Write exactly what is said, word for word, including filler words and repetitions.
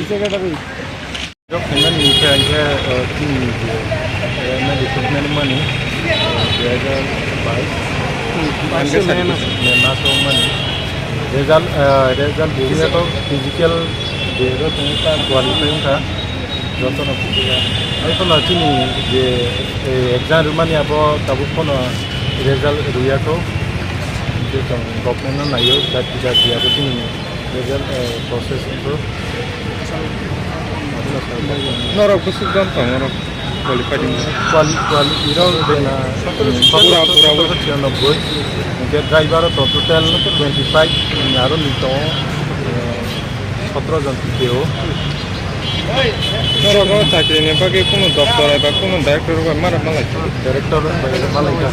Secretary. Job khaimani hwnkhe hwnkhe, uh, chini je, uh, recruitment mani, uh, dui hajar bais. Hmm, Hwnkhe bais May mas o mani. Result, uh, result bujiya to physical je ro tong ta qualify wngkha. Joto no bujiya. Ai to na chini je, eh, exam rwmani abo tabuk kono result rwya to. Je tong government no nayo, jati jati abo chini Result, eh, process improve. Norok bwswk jon tongo, norok qualified wngwi? Quali-, quality rok bena Pura, pura. Chiranobboi. Hwnkhe driver rok total twenty five, aro ni tongo, eh, sotro jon T K O. Norok o chakri ni bagwi kunu doctor eba kunu director bai mara malai? Director bai malai kha.